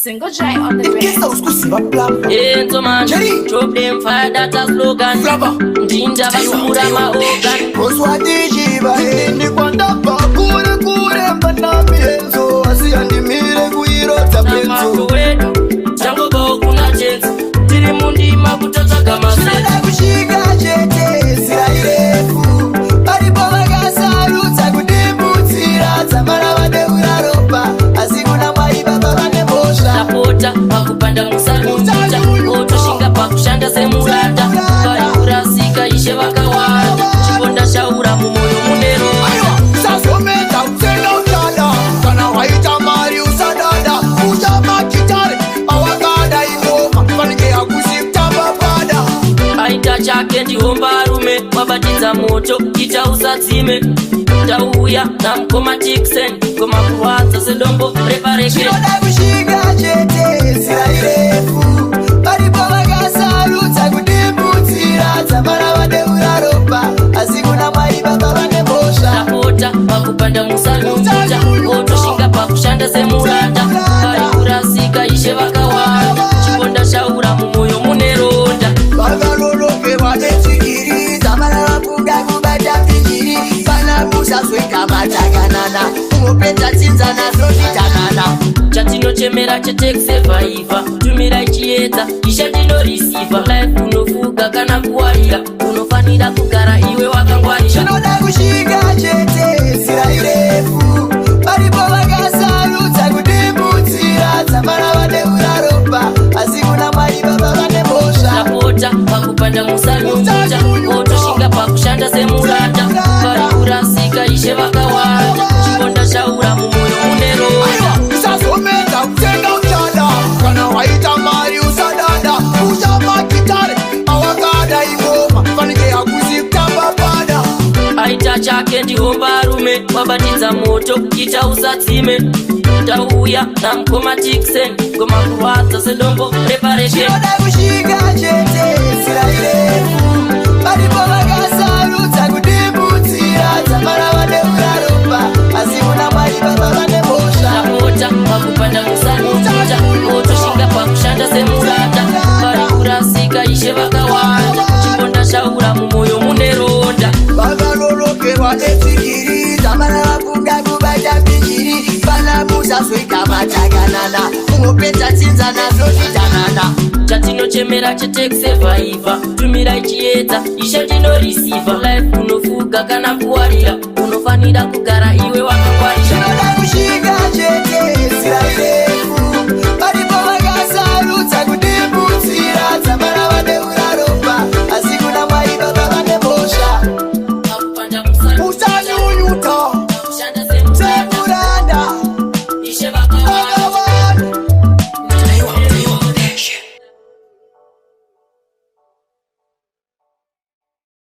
Single J on the beat. Kesa usikuziva plumber. Enzo man, Jerry. drop them fire, that's a slogan. Flava. Ndinda vasungura maorgan. Oswatichiva ini kwandabva kure kure panamienzo asi handimire kuirota penzo. Namato wedu, tangobawo kuna tenzi. Tiri mundima kutotsvaga masenzi. Zvinoda kusvika chete zira irefu varipo vakasarudza kudimbudzira dzamara vadeura ropa asi kuna mai baba vane mhosva. Tapota pakupanda musanyunyuta, otoshinga pakushanda semuranda. Vari kurasika ishe vakawanda, chiponda shaura mumwoyo mune ronda. Aiwa, usazomedza utenda uchada kana waita mari usadada uchamakitare awakada ingoma fanike hakusi kutamba pada. Aita chake ndihombarume, wabatidza moto ita usadzime. Tauya namukoma Tiksen, goma kurwadza sedombo repareke. Zvinoda kusvika chete zira irefu varipo vakasarudza kudimbudzira dzamara vadeura ropa asi kuna mai baba vane mhosva. Tapota pakupanda musanyunyuta, otoshinga pakushanda semuranda. Vari kurasika ishe vakawanda, chiponda shaura mumwoyo mune ronda. Vakalolokerwa netsikiri dzamara vafunga kubata pijiri kana musazoita matakanana unopedza tsinza nazozvitanana. Chatinochemera chete kusurviver, tumirai chiedza ishe ndinoreceiver. Life unofuga kana kuwarira, unofanira kugara iwe wakangwarira. Zvinoda kusvika chete zira irefu varipo vakasarudza kudimbudzira dzamara vadeura ropa asi kuna mai baba vane mhosva. Tapota pakupanda musanyunyuta, otoshinga pakushanda semuranda. Vari kurasika ishe vakawanda, chiponda shaura mumwoyo mune ronda. Aiwa, usazomedza utenda uchada kana waita mari usadada uchamakitare awakada ingoma fanike hakusi kutamba pada. Aita chake ndihombarume, wabatidza moto ita usadzime. Tauya namukoma Tiksen, goma kurwadza sedombo repareke. Zvinoda kusvika chete zira irefu varipo vakasarudza kudimbudzira dzamara vadeura ropa asi kuna mai baba vane mhosva. Tapota pakupanda musanyunyuta, otoshinga pakushanda semuranda. Vari kurasika ishe vakawanda, chiponda shaura mumwoyo mune ronda. Vakalolokerwa netsikiri dzamara vafunga kubata pijiri pana musazoita matakanana unopedza tsinza nazozvitanana. Chatinochemera chete kusurviver, tumirai chiedza ishe ndinoreceiver. Life unofuga kana kuwarira, unofanira kugara